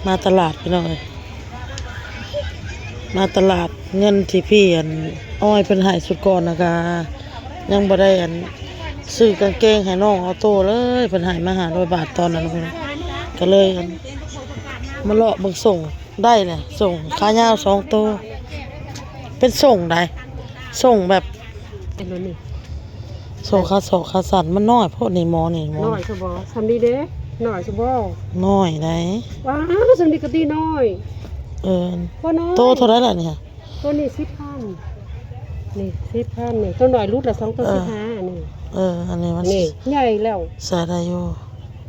ມາຕະຫຼາດພີ່ນ້ອງເອີຍ ມາຕະຫຼາດ ເງິນທີ່ພີ່ອັນອ້ອຍເພິ່ນໃຫ້ຊຸດກ່ອນນະກະ ຍັງບໍ່ໄດ້ອັນຊື້ກາງເກງໃຫ້ນ້ອງອອໂຕ້ເລີຍ ເພິ່ນໃຫ້ມາຫ້າຮ້ອຍບາດຕອນນັ້ນ ກະເລີຍອັນມາເລາະເບິ່ງ ສົ່ງໄດ້ແຫຼະ ສົ່ງຂາຍາວສອງໂຕ ເປັນສົ່ງໃດ ສົ່ງແບບ ເປັນແບບນີ້ ໂຊກຂາສອກຂາສັ້ນ ມັນນ້ອຍໂພດນີ້ ໝໍນີ້ ໝໍ ນ້ອຍຊະບໍ? ສ່ຳນີ້ເດ້ ນ້ອຍຊະບໍ? ນ້ອຍໃດ໋ ວ້າວ ສ່ຳນີ້ກະຕິນ້ອຍ ເອີ ບໍ່ນ້ອຍ ໂຕເທົ່າໃດລະນີ້? ໂຕນີ້ສິບພັນ ນີ້ສິບພັນ ນີ້ ໂຕນ້ອຍຫຼຸດລະສອງໂຕ ເອີ ສິບຫ້າ ອັນນີ້ ເອີ ອັນນີ້ມັນ ນີ້ໃຫຍ່ແລ້ວ ໃສ່ໄດ້ຢູ່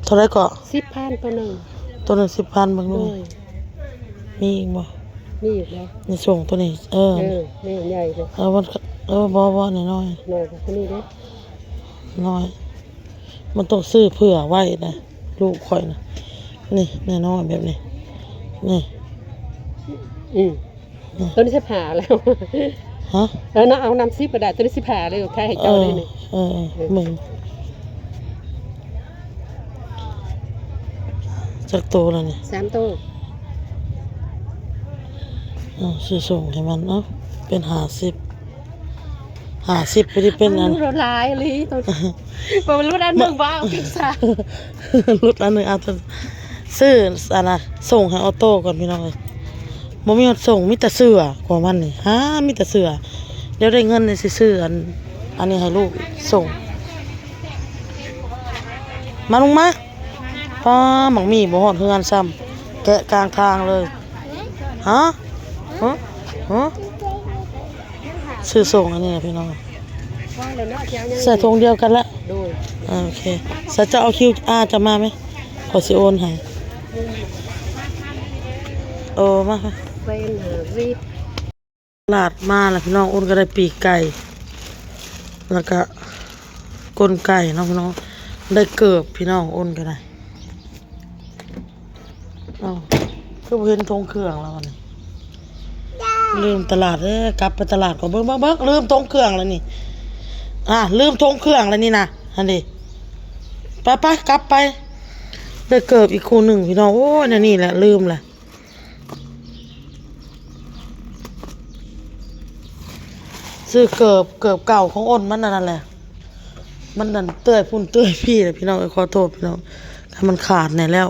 ເທົ່າໃດເກາະ? ສິບພັນໂຕໜຶ່ງ ໂຕໜຶ່ງສິບພັນ ເບິ່ງດູ ໂດຍ ມີອີກບໍ່? ມີອີກແລ້ວ ນີ້ສົ່ງໂຕນີ້ ເອີ ເອີ ນີ້ໃຫຍ່ເດ້ ເອີ ມັນ ເອີ ບໍ່ ບໍ່ ນ້ອຍໆ ນ້ອຍກວ່າໂຕນີ້ເດ້ ນ້ອຍ ມັນຕ້ອງຊື້ເຜື່ອໄວ້ນະ ລູກຂ້ອຍນະ ນີ້ນ້ອຍໆແບບນີ້ ນີ້ ອືມ ໂຕນີ້ສິບຫ້າແລ້ວ ຮະ ເອີ ເນາະ ເອົານຳສິບກະໄດ້ ໂຕນີ້ສິບຫ້າເລີຍ ຂາຍໃຫ້ເຈົ້າເລີຍນີ້ ເອີ ເອີ ເອີ ເບິ່ງ ຈັກໂຕລະນີ້? ສາມໂຕ ເອົາ ຊື້ສົ່ງໃຫ້ມັນ ເອົາ ເປັນຫ້າສິບ ຫ້າສິບ ພໍດີເປັນອັນ ມັນຫຼຸດຫຼາຍອີ່ຫຼີໂຕ ບໍ່ຫຼຸດອັນໜຶ່ງ ບໍ່ເອົາກິນຊະ ຫຼຸດອັນໜຶ່ງ ເອົາ ຊື້ອັນນະ ສົ່ງໃຫ້ອອໂຕ້ກ່ອນພີ່ນ້ອງເອີຍ ບໍ່ມີຮອດສົ່ງ ມີແຕ່ເສື້ອຂອງມັນນີ້ ຫາ ມີແຕ່ເສື້ອ ດຽວໄດ້ເງິນນີ້ຊິຊື້ອັນ ອັນນີ້ໃຫ້ລູກສົ່ງ ມາ ລົງມາ ປ້າ ໝາກໝີ່ບໍ່ຮອດເຮືອນຊ້ຳ ແກະກາງທາງເລີຍ ຮະ ຮະ ຮະ ຊື້ສົ່ງອັນນີ້ລະພີ່ນ້ອງ ໃສ່ຖົງດຽວກັນລະ ໂດຍ ເອີ ໂອເຄ ສະ ເຈົ້າເອົາຄິວອາ ເຈົ້າມາໄໝ? ຂ້ອຍຊິໂອນໃຫ້ ເອີ ມາ ມາ ເປັນຫ້າສິບ ຕະຫຼາດມາລະພີ່ນ້ອງ ໂອນກະໄດ້ປີກໄກ່ ລະກະກົ້ນໄກ່ເນາະພີ່ນ້ອງ ໄດ້ເກີບພີ່ນ້ອງ ໂອນກະໄດ້ ເອົ້າ ຄືບໍ່ເຫັນຖົງເຄື່ອງລະບາດນີ້ ລືມຕະຫຼາດເດີ ກັບໄປຕະຫຼາດກ່ອນ ເບິ່ງ ເບິ່ງ ເບິ່ງ ລືມຖົງເຄື່ອງລະນີ້ ອ່າ ລືມຖົງເຄື່ອງລະນີ້ນະ ຫັ້ນເດ ໄປ ໄປ ກັບໄປ ໄດ້ເກີບອີກຄູ່ໜຶ່ງພີ່ນ້ອງ ໂອ້ຍ ແນວນີ້ແຫຼະ ລືມແຫຼະ. ຊື້ເກີບ ເກີບເກົ່າຂອງອ້ນມັນອັນນັ້ນແຫຼະ ມັນນັ້ນເປື້ອຍພຸ້ນເປື້ອຍພີ້ແຫຼະພີ່ນ້ອງເອີຍ ຂໍໂທດພີ່ນ້ອງ ຄັນມັນຂາດແນ່ແລ້ວ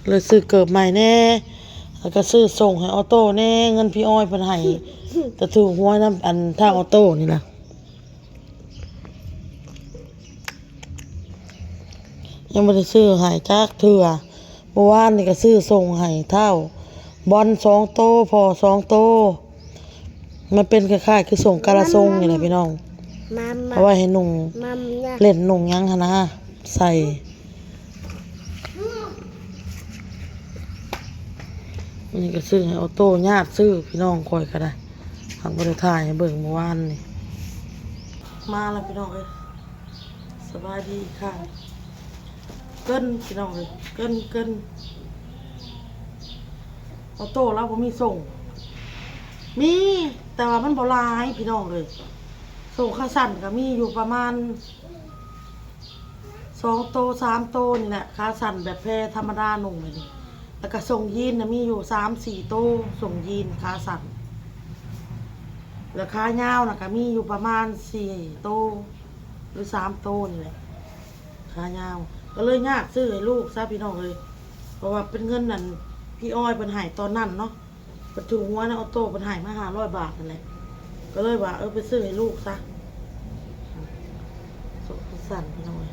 ເລີຍຊື້ເກີບໃໝ່ແນ່ ແລ້ວກະຊື້ສົ່ງໃຫ້ອອໂຕ້ແນ່ ເງິນພີ່ອ້ອຍເພິ່ນໃຫ້ ແຕ່ຖືກຫວຍນຳອັນທາງອອໂຕ້ນີ້ລະ ຍັງບໍ່ໄດ້ຊື້ໃຫ້ຈັກເທື່ອ ເມື່ອວານນີ້ກະຊື້ສົ່ງໃຫ້ທ້າວບອນສອງໂຕ ພໍ່ສອງໂຕ ມັນເປັນຄ້າຍໆຄືສົ່ງກະລະຊົງນີ້ແຫຼະພີ່ນ້ອງ ເອົາໄວ້ໃຫ້ນຸ່ງ ເຫຼັ້ນນຸ່ງຫຍັງຫັ້ນນະ ໃສ່ ອັນນີ້ກະຊື້ໃຫ້ອອໂຕ້ ຍາດຊື້ພີ່ນ້ອງ ຂ້ອຍກະໄດ້ ຫາກບໍ່ໄດ້ຖ່າຍໃຫ້ເບິ່ງເມື່ອວານນີ້ ມາລະພີ່ນ້ອງເອີຍ ສະບາຍດີອີກຄັ້ງ ເກີ່ນພີ່ນ້ອງເອີຍ ເກີ່ນ ເກີ່ນ ອອໂຕ້ລາວບໍ່ມີສົ່ງ ມີ ແຕ່ວ່າມັນບໍ່ຫຼາຍພີ່ນ້ອງເອີຍ ສົ່ງຂາສັ້ນກະມີຢູ່ປະມານສອງໂຕ ສາມໂຕນີ້ແຫຼະ ຂາສັ້ນແບບແພທຳມະດານຸ່ງແບບນີ້ ລະກະສົ່ງຢີນນະມີຢູ່ສາມສີ່ໂຕ ສົ່ງຢີນຂາສັ້ນ ລະຂາຍາວນະກະມີຢູ່ປະມານສີ່ໂຕ ຫຼືສາມໂຕນີ້ແຫຼະ ຂາຍາວ ກະເລີຍຍາກຊື້ໃຫ້ລູກຊະພີ່ນ້ອງເອີຍ ເພາະວ່າເປັນເງິນນັ້ນ ພີ່ອ້ອຍເພິ່ນໃຫ້ຕອນນັ້ນເນາະ ເພິ່ນຖືກຫວຍນຳອອໂຕ້ ເພິ່ນໃຫ້ມາຫ້າຮ້ອຍບາດຫັ້ນແຫຼະ ກະເລີຍວ່າ ເອີ ໄປຊື້ໃຫ້ລູກຊະ ສົ່ງຂາສັ້ນພີ່ນ້ອງເອີຍ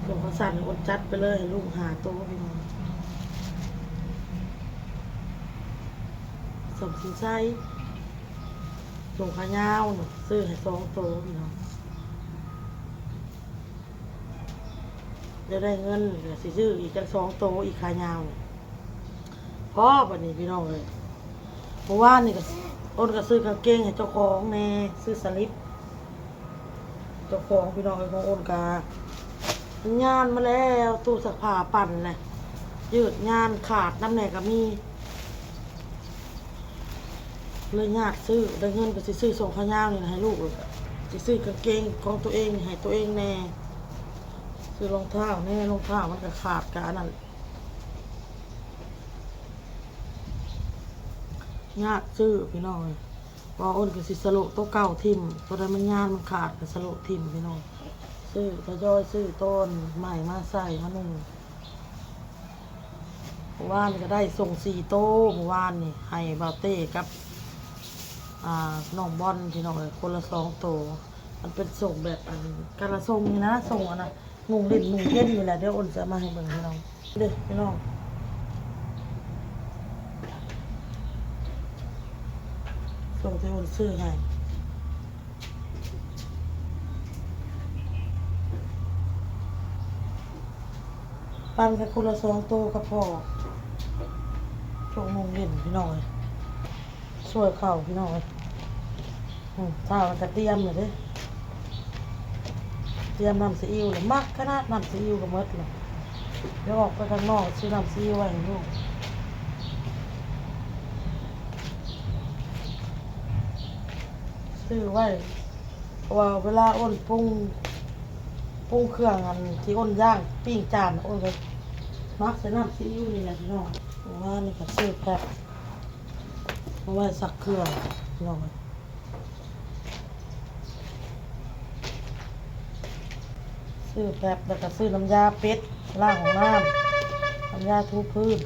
ສົ່ງຂາສັ້ນ ໂອນຈັດໄປເລີຍໃຫ້ລູກຫ້າໂຕພີ່ນ້ອງ ສ່ຳຊິໃສ່ ສົ່ງຂາຍາວ ຊື້ໃຫ້ສອງໂຕພີ່ນ້ອງ ດຽວໄດ້ເງິນກະຊິຊື້ອີກຈັກສອງໂຕອີກ ຂາຍາວນີ້ ພໍບາດນີ້ພີ່ນ້ອງເອີຍ ເມື່ອວານນີ້ກະ ໂອນກະຊື້ກາງເກງໃຫ້ເຈົ້າຂອງແນ່ ຊື້ສະລິບ ເຈົ້າຂອງພີ່ນ້ອງເອີຍ ຂອງໂອນກະ ມັນຍານມາແລ້ວ ຕູ້ຊັກຜ້າປັ່ນແຫຼະ ຍືດຍານຂາດນຳແນ່ກະມີ ເລີຍຍາກຊື້ ໄດ້ເງິນກະຊິຊື້ສົ່ງຂາຍາວນີ້ໃຫ້ລູກ ກະຊິຊື້ກາງເກງຂອງໂຕເອງໃຫ້ໂຕເອງແນ່ ຊື້ລອງເທົ້າແນ່ ລອງເທົ້າມັນກະຂາດກະອັນນັ້ນ ຍາກຊື້ພີ່ນ້ອງເອີຍ ວ່າໂອນກໍຊິສະໂລະໂຕເກົ່າຖິ້ມ ໂຕໃດມັນຍານມັນຂາດກໍສະໂລະຖິ້ມພີ່ນ້ອງ. ຊື້ ທະຍອຍຊື້ໂຕໃໝ່ມາໃສ່ມານຸ່ງ. ເມື່ອວານນີ້ກໍໄດ້ສົ່ງສີ່ໂຕ ເມື່ອວານນີ້ໃຫ້ບ່າວເຕ້ກັບ ອ່າ ນ້ອງບອນພີ່ນ້ອງເອີຍ ຄົນລະສອງໂຕ. ມັນເປັນສົ່ງແບບອັນ ກະລະສົ່ງນີ້ນະ ສົ່ງອັນນະ ນຸ່ງຫຼິ້ນນຸ່ງເຢັນນີ້ແຫຼະ. ດຽວໂອນຊິເອົາມາໃຫ້ເບິ່ງພີ່ນ້ອງ ເດ້ພີ່ນ້ອງ ສົ່ງທີ່ໂອນຊື້ໃຫ້. ປັ່ນກັນຄົນລະສອງໂຕກໍພໍ ຊ່ວງໂມງເຢັນພີ່ນ້ອງເອີຍ ຊ່ວຍເຂົ້າພີ່ນ້ອງເອີຍ. ອືມ ເຊົ້າແລ້ວກໍຕຽມແລ້ວເດ້ ຕຽມນ້ຳຊີອິ້ວແລ້ວ ມັກຂະໜາດນ້ຳຊີອິ້ວກໍໝົດແລ້ວ. ດຽວອອກໄປຂ້າງນອກຊື້ນ້ຳຊີອິ້ວໄວ້ໃຫ້ລູກ ຊື້ໄວ້ ເພາະວ່າເວລາໂອນປຸງ ປຸງເຄື່ອງອັນທີ່ໂອນຍ່າງປີ້ງຈານ ໂອນກໍໝັກໃສ່ນ້ຳຊີອິ້ວນີ້ແຫຼະພີ່ນ້ອງ. ເມື່ອວານນີ້ກໍຊື້ແພັກມາໄວ້ຊັກເຄື່ອງພີ່ນ້ອງ ຊື້ແຟັບ ແລ້ວກໍຊື້ນ້ຳຢາເປັດລ້າງຫ້ອງນ້ຳ ນ້ຳຢາຖູພື້ນ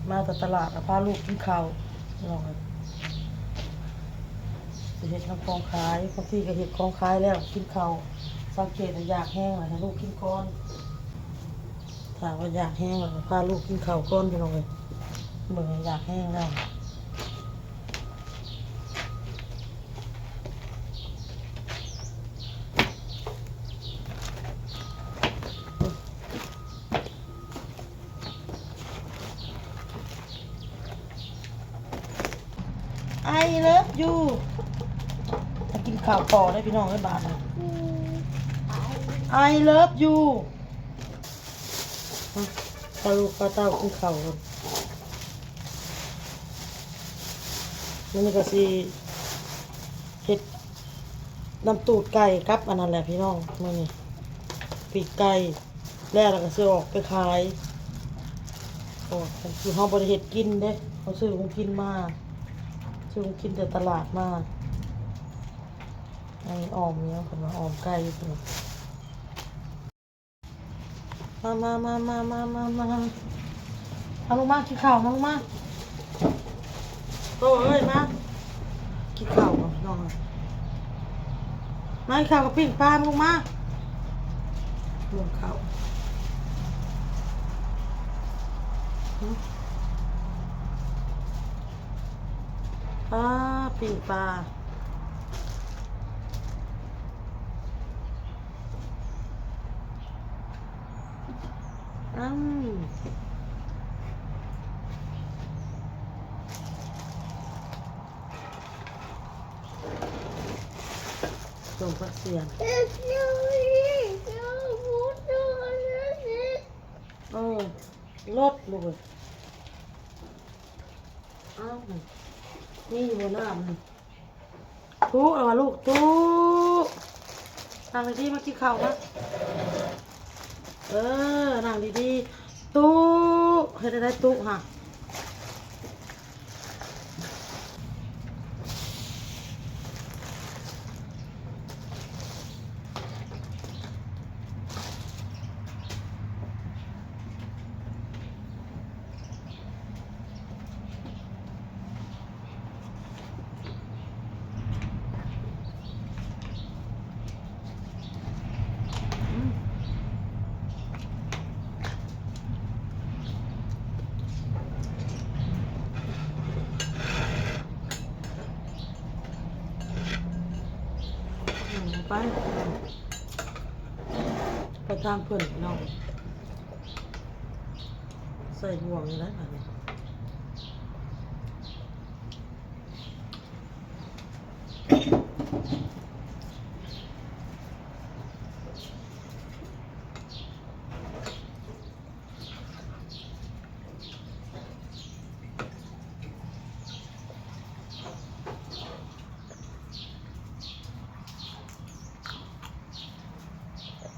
ມາແຕ່ຕະຫຼາດກໍພາລູກກິນເຂົ້າ ພີ່ນ້ອງເອີຍ. ຊິເຮັດນຳຂອງຂາຍ ບາງທີກໍເຮັດຂອງຂາຍແລ້ວກິນເຂົ້າ ສັງເກດວ່າຢາກແຮງແລ້ວໃຫ້ລູກກິນກ່ອນ. ຖ້າວ່າຢາກແຮງແລ້ວກໍພາລູກກິນເຂົ້າກ່ອນ ພີ່ນ້ອງເອີຍ ເບິ່ງຢາກແຮງແລ້ວ. ໄອເລີຟຢູ ກິນເຂົ້າຕໍ່ເດີ້ພີ່ນ້ອງເອີຍບາດນີ້ ໄອເລີຟຢູ. ມາ ພາລູກພາເຕົ້າກິນເຂົ້າກ່ອນ ມື້ນີ້ກໍຊິເຮັດນ້ຳຕູດໄກ່ກັບອັນນັ້ນແຫຼະພີ່ນ້ອງ ມື້ນີ້ ປີ້ງໄກ່ ແລ້ວ ແລ້ວກໍຊິອອກໄປຂາຍ ເພາະວ່າເຮົາບໍ່ໄດ້ເຮັດກິນເດ້ ເຮົາຊື້ຂອງກິນມາ ຊື້ຂອງກິນແຕ່ຕະຫຼາດມາ. ອັນນີ້ອ່ອມຫຍັງ ເພິ່ນວ່າອ່ອມໄກ່ເພິ່ນວ່າ ມາ ມາ ມາ ເອົາລູກມາ ກິນເຂົ້າ ມາລູກມາ ໂຕເອີຍ ມາ ກິນເຂົ້າ ນ້ອງ ມາກິນເຂົ້າກັບປີ້ງປາ ມາລູກມາ ເບິ່ງເຂົ້າ ປາ ປີ້ງປາ. ອືມ ສົ້ມຜັກສຽນ ເອີ ລົດລູກເອີຍ ອ້າວ ມີຢູ່ບໍ່ນ້ຳນີ້? ຕູ້ ເອົາວ່າລູກຕູ້ ນັ່ງດີໆ ມາກິນເຂົ້າມາ ເອີ ນັ່ງດີໆ ຕູ້ ເຮັດໄດ້ຕູ້ຫະ. ໄປ ໄປທາງເພິ່ນເນາະ ໃສ່ບ່ວງນີ້ແຫຼະບາດນີ້. ອື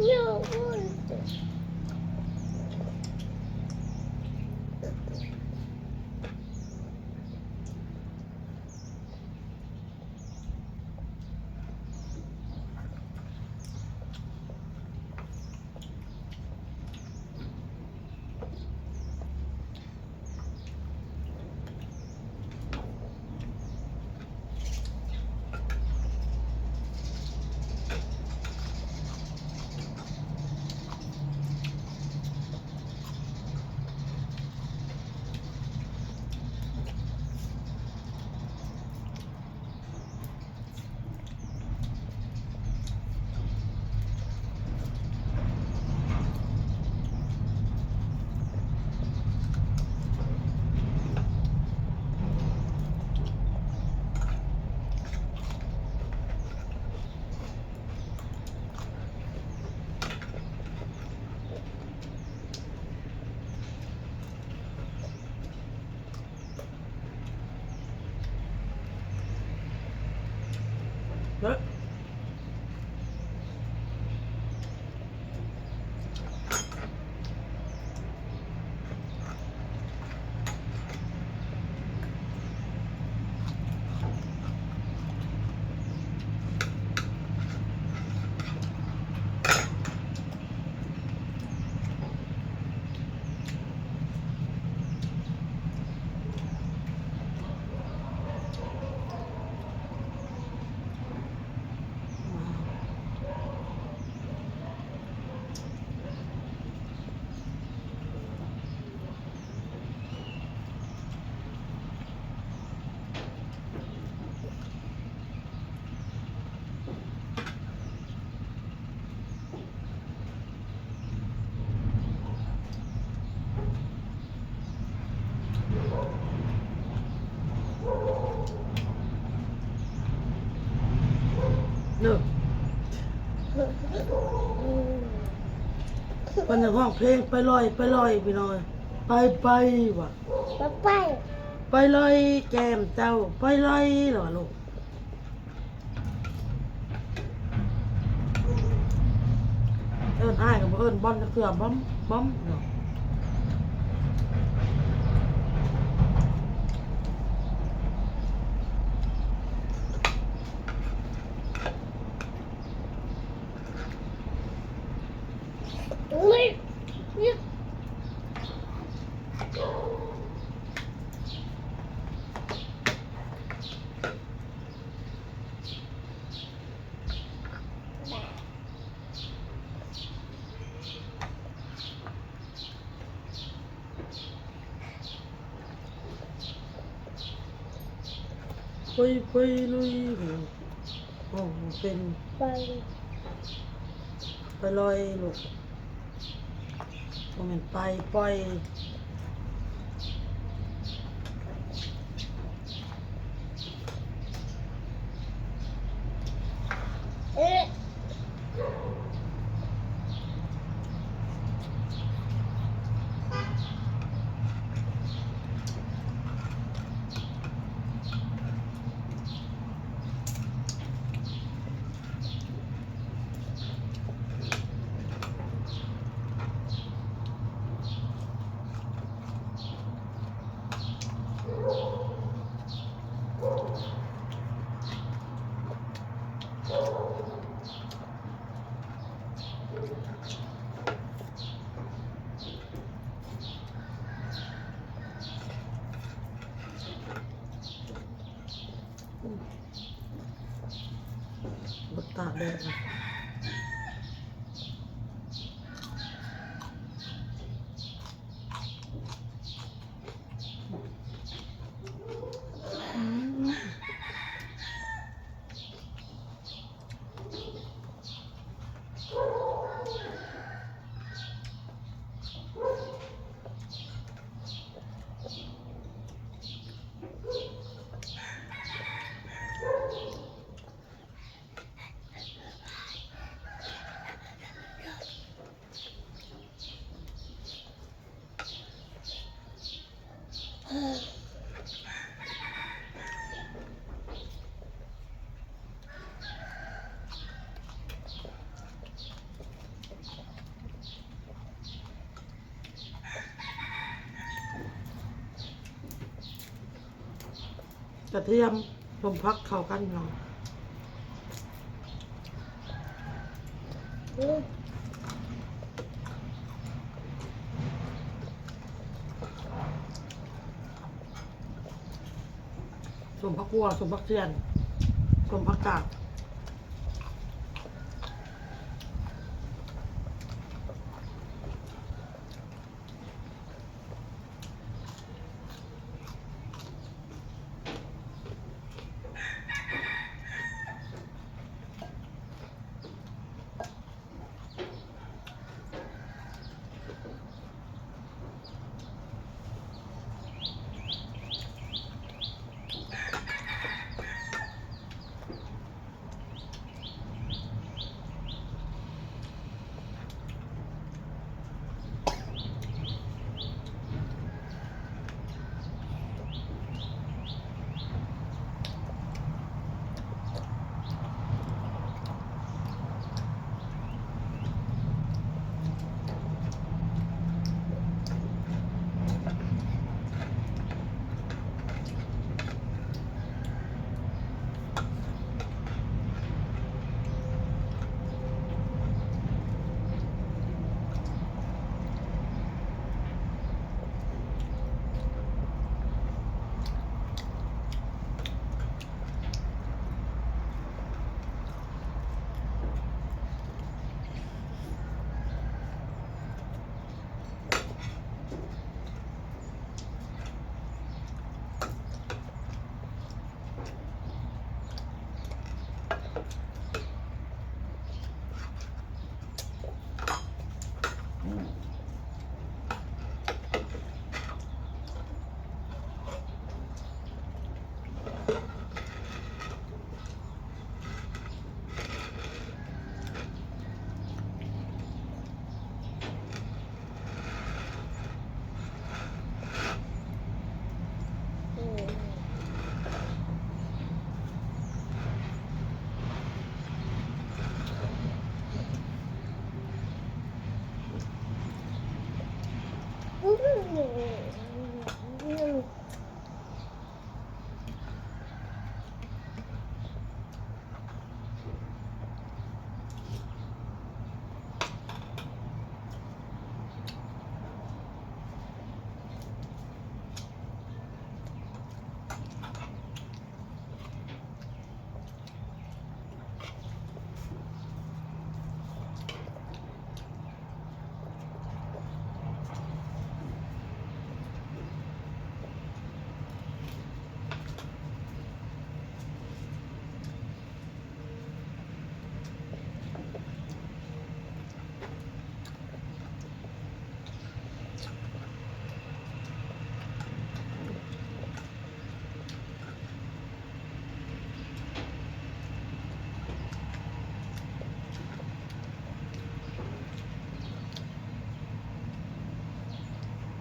ເນາະ. ເນາະ ເພິ່ນຈະຮ້ອງເພງ ໄປລອຍ ໄປລອຍ ພີ່ນ້ອງເອີຍ ໄປ ໄປ ວ່າ ໄປ ໄປ ໄປລອຍແກ້ມເຈົ້າ ໄປລອຍ ແລ້ວວ່າລູກ. ເອີ້ນອ້າຍກໍບໍ່ເອີ້ນບອມຈັກເທື່ອ ບອມ ບອມ ເນາະ. ໄປ ໄປລຸຍ ໂອ້ ເປັນ ໄປ ໄປລອຍລູກ ບໍ່ແມ່ນໄປ ປ່ອຍ. ບໍ່ຕາກແດດນະ. ກະທຽມ ສົ້ມຜັກເຂົ້າກັນເນາະ. ສົ້ມຜັກບົ່ວ ສົ້ມຜັກຊຽນ ສົ້ມຜັກກາດ.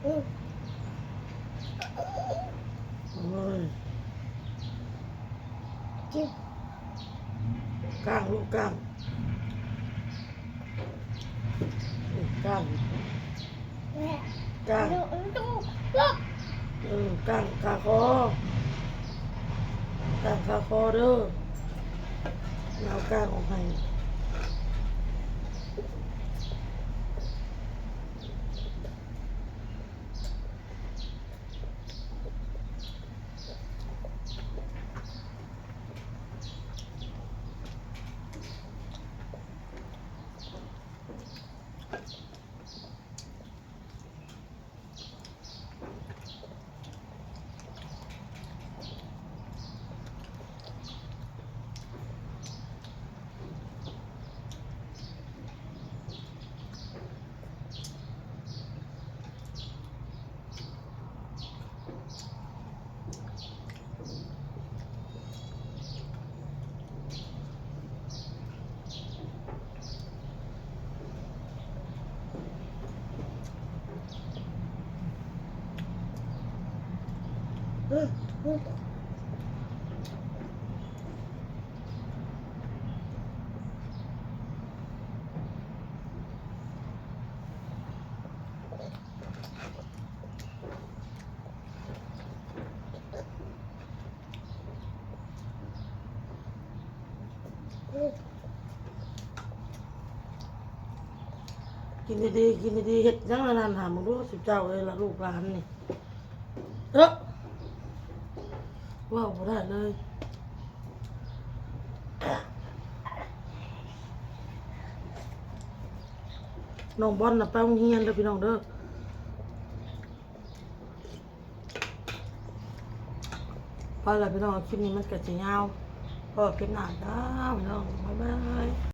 ອືມ ໂອ້ຍ ເຈັບ ກ້າງລູກ ກ້າງ ກ້າງ ກ້າງ ເອີ ກ້າງຄາຄໍ ກ້າງຄາຄໍເດີ ເອົາກ້າງອອກໃຫ້. ກິນດີໆ ກິນດີໆ ເຮັດຫຍັງລະນັ້ນ ຫາເບິ່ງດູ ສຸເຈົ້າເອີຍລະ ລູກຫຼານນີ້ ເອີ ເວົ້າບໍ່ໄດ້ເລີຍ. ນ້ອງບອນນະໄປໂຮງຮຽນເດີພີ່ນ້ອງເດີ. ພໍລະພີ່ນ້ອງ ຄລິບນີ້ມັນກະຊິຍາວ ພໍ້ກັນຄລິບໜ້າຈ້າພີ່ນ້ອງ ບາຍບາຍ.